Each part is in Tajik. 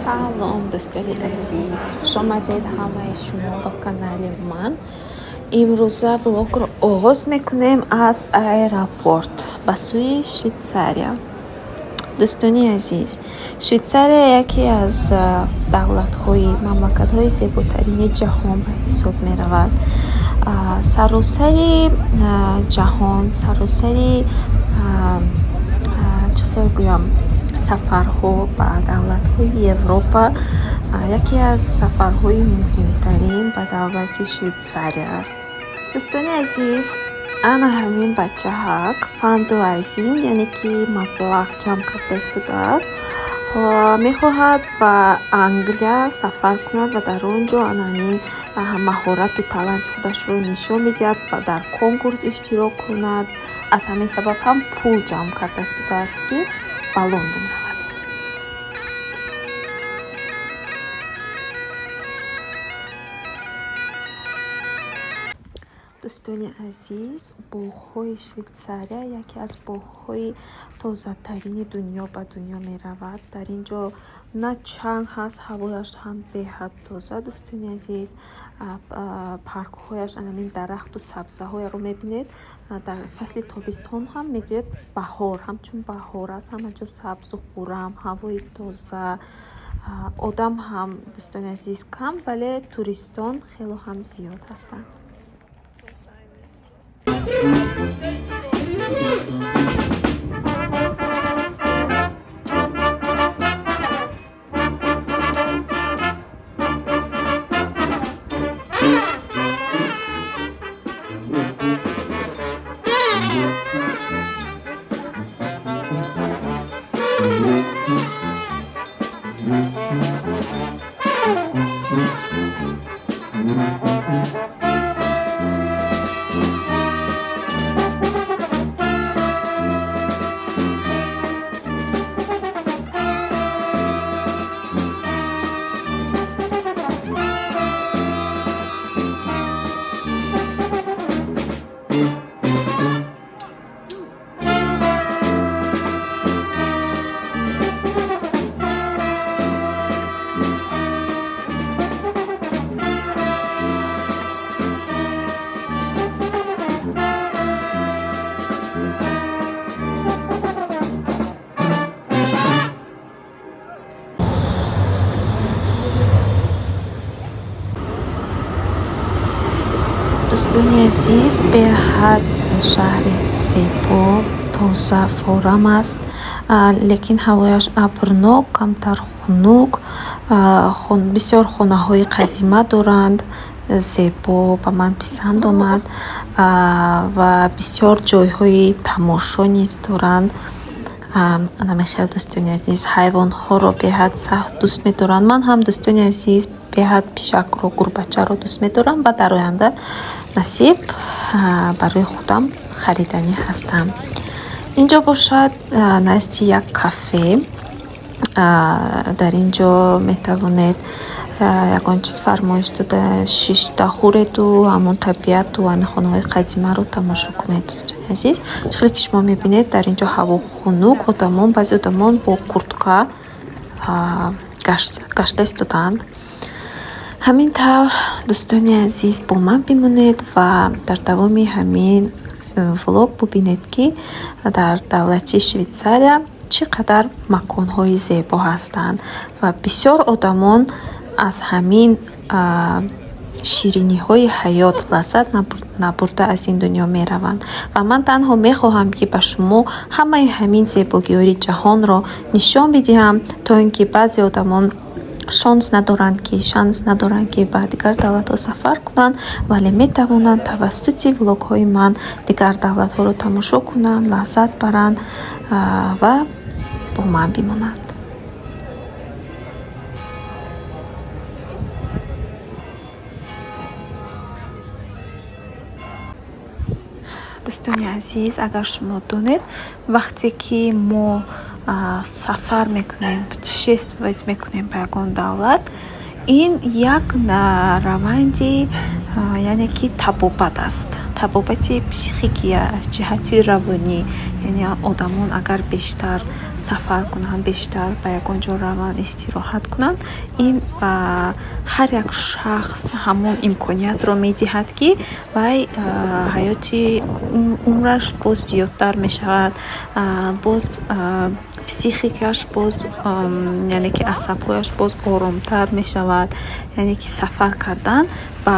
Салом, дӯстони азиз, хушомадед ҳамаи шумо ба канали ман. Имрӯза влогро оғоз мекунем аз аэропорт ба сӯи Швейтсария. Дӯстони азиз, Швейтсария яке аз давлатҳои, мамлакатҳои зеботарини ҷаҳон ба ҳисоб меравад. Саросари ҷаҳон, саросари, чӣ хел гӯям, сафарҳо ба давлатҳои Европа, яке аз сафарҳои муҳимтарин ба давлати Швейтсария аст. Дӯстони азиз, ана ҳамин бачаҳак fundraising, яъне ки маблағ ҷамъ карда истодааст, мехоҳад ба Англия сафар кунад ва дар он ҷо ана ҳамин маҳорату таланти худашро нишон медиҳад ва дар конкурс иштирок кунад. Аз ҳамин сабаб ҳам пул ҷамъ карда истодааст, ки ба Лондон равад. Дӯстони азиз, боғҳои Швейтсария яке аз боғҳои тозатарини дунё ба дунё меравад. Дар ин ҷо на чанг ҳаст, ҳавояш ҳам беҳад тоза, дӯстони азиз. Паркҳояш, анамин дарахту сабзаҳояро мебинед, дар фасли тобистон ҳам мегӯяд баҳор, ҳамчун баҳор аст, ҳама ҷо сабзу хуррам, ҳавои тоза. Одам ҳам, дӯстони азиз, кам, вале туристон хело ҳам зиёд ҳастанд. Дӯстони азиз, беҳад шаҳри зебо, тоза, форам аст, лекин ҳавояш абрнок, камтар хунук. Бисёр хонаҳои қадима доранд, зебо, ба ман писанд омад ва бисёр ҷойҳои тамошо низ доранд. Анамихел, дӯстони азиз, ҳайвонҳоро беҳад сахт дӯст медоранд. Ман ҳам, дӯстони азиз, беҳад пишакро, гурбачаро дӯст медорам ва дар оянда, насиб, барои худам хариданӣ ҳастам. Инҷо бошад назди як кафе. Дар ин ҷо метавонед ягон чиз фармоиш дода, шишта хӯреду ҳамон табиату ҳамин хонаҳои қадимаро тамошо кунед, дӯстони азиз. Чӣ хеле ки шумо мебинед, дар ин ҷо ҳаво хунук, одамон, баъзе одамон бо куртка гашта истодаанд. Ҳамин тавр, дӯстони азиз, бо ман бимонед ва дар давоми ҳамин влог бубинед, ки дар давлати Швейтсария чӣ қадар маконҳои зебо ҳастанд ва бисёр одамон аз ҳамин шириниҳои ҳаёт лаззат набурда аз ин дунё мераванд. Ва ман танҳо мехоҳам, ки ба шумо ҳамаи ҳамин зебогиҳои ҷаҳонро нишон бидиҳам, то ин ки баъзе одамон шанс надоранд, ки ба дигар давлатҳо сафар кунанд, вале метавонанд тавассути влогҳои ман дигар давлатҳоро тамошо кунанд, лаззат баранд ва бо ман бимонанд. Дӯстони азиз, агар шумо донед, вақте ки мо сафар мекунем, путешествовать мекунем ба ягон давлат, ин як раванди Яъне ки табобат аст, табобати психикия, аз ҷиҳати равонӣ. Яъне одамон агар бештар сафар кунанд, бештар ба ягон ҷо раванд, истироҳат кунанд, ин ба ҳар як шахс ҳамон имкониятро медиҳад, ки вай ҳаёти умраш боз зиёдтар мешавад, боз психикаш боз, яъне ки асабҳояш боз оромтар мешавад. Яъне ки сафар кардан ба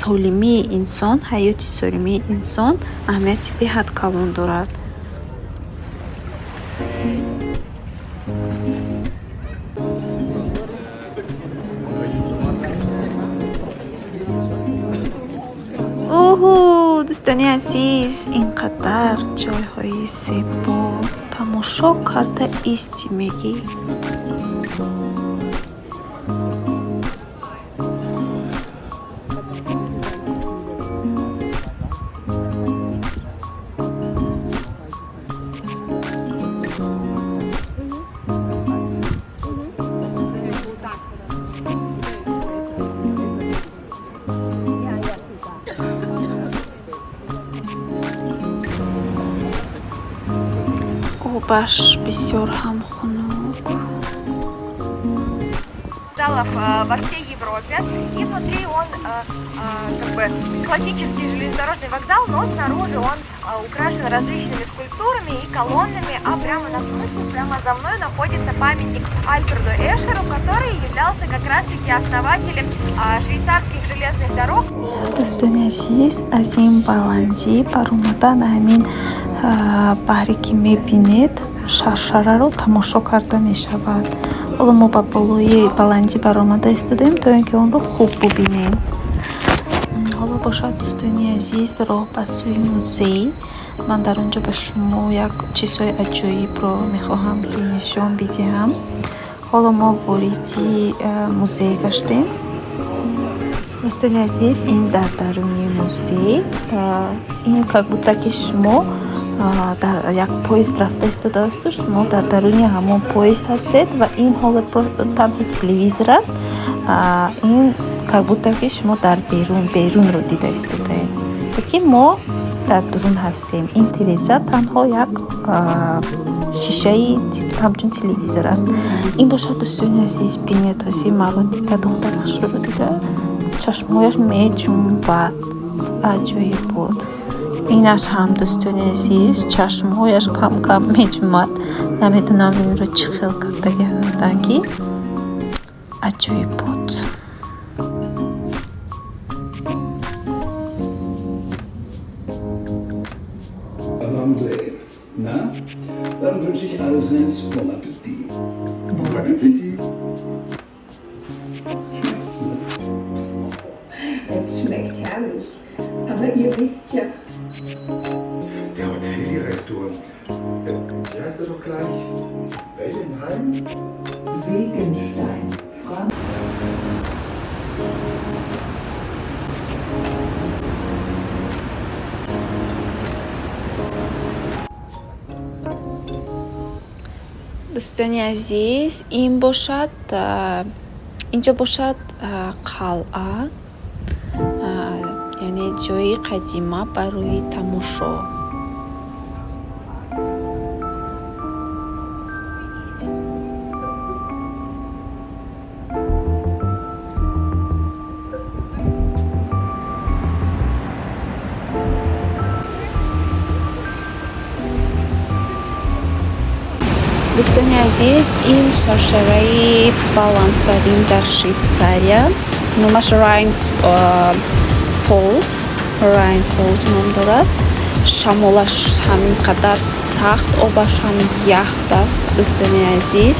солимии инсон, ҳаёти солимии инсон аҳамияти беҳад калон дорад. Уҳу, дӯстони азиз, ин қадар ҷойҳои зебо тамошо карда исти мегӣ. Обаш бисёр ҳам хунук. Вокзалов во всей Европе. И внутри он как бы классический железнодорожный вокзал, но снаружи он украшен различными скульптурами и колоннами, а прямо напротив, прямо за мной находится памятник Альфреду Эшеру, который являлся как раз-таки основателем швейцарских железных дорог. Дӯстони азиз, аз ин баландӣ баромадан, ҳамин баҳре ки мебинед, шаршараро тамошо карда мешавад. Ҳоло мо ба болои баландӣ баромада истодаем, то ин ки онро хуб бубинем. Ҳоло бошад, дӯстони азиз, роҳ ба сӯи музей. Ман дар он ҷо ба шумо як чизҳои аҷоибро мехоҳам, ки нишон бидиҳам. Ҳоло мо вориди музей гаштем. Дӯстони азиз, ин дар даруни музей, ин как будто ки шумо дар як поезд рафта истодаасту, шумо дар даруни ҳамон поезд ҳастед ва ин ҳоло танҳо телевизор аст. Ин как будто ки шумо дар берун, берунро дида истодаед, лекин мо дар дурун ҳастем. Ин тиреза танҳо як шишаи ҳамчун телевизор аст. Ин бошад, дӯстони азиз, бинед, ҳози маро дида, духтари хушрӯро дида, чашмҳояш меҷунбад. Аҷоиб буд. Инаш ҳам, дӯстони азиз, чашмҳояш кам кам меҷунбад. Намедонам, инро чӣ хел кардагӣ ҳастанд, ки аҷоиб буд. André, na? Dann wünsche ich allerseits bon Appetit. Bon Appetit. Schmeckt's, ne? Es schmeckt herrlich. Aber ihr wisst ja, Der Hoteldirektor. Wie heißt er doch gleich? Wellenheim? Wegenstein, Frank. Дӯстони азиз, ин бошад, инҷо бошад қалъа, яъне ҷои қадима барои тамошо. Дӯстони азиз, ин шаршараи баландтарин дар Швейтсария, номаш Райн Фолс, Райн Фолс ном дорад. Шамолаш ҳамин қадар сахт, обаш ҳам яхт аст, дӯстони азиз.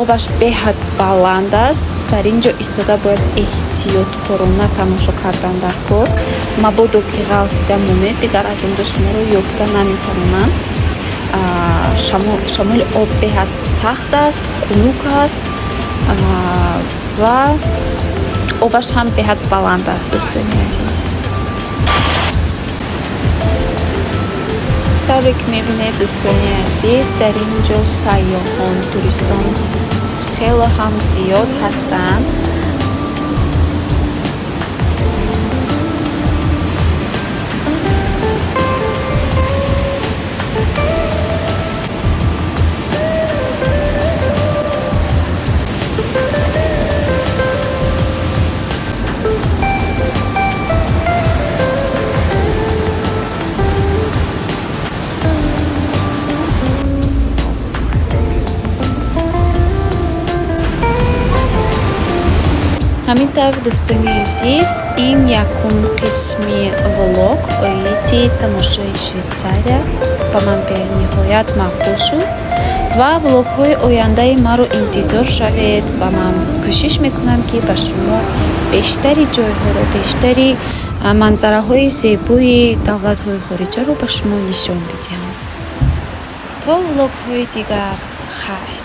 Обаш беҳад баланд аст. Дар ин ҷо истода бояд эҳтиёткорона тамошо кардан дар кор, мабодо ки ғалтида монед, дигар аз он ҷо шуморо ёфта наметавонанд. Шамоли об беҳад сахт аст, хунук аст ва обаш ҳам беҳад баланд аст, дӯстони азиз. Тавре ки мебинед, дӯстони азиз, дар ин ҷо сайёҳон, туристон хеле ҳам зиёд ҳастанд. Ҳамин тавр, дӯстони азиз, ин якум қисми влог оиди тамошои Швейтсария ба ман бениҳоят маъқул шуд ва влогҳои ояндаи маро интизор шавед ва ман кӯшиш мекунам, ки ба шумо бештари ҷойҳоро, бештари манзараҳои зебои давлатҳои хориҷаро ба шумо нишон бидиҳам. То влогҳои дигар, хайр.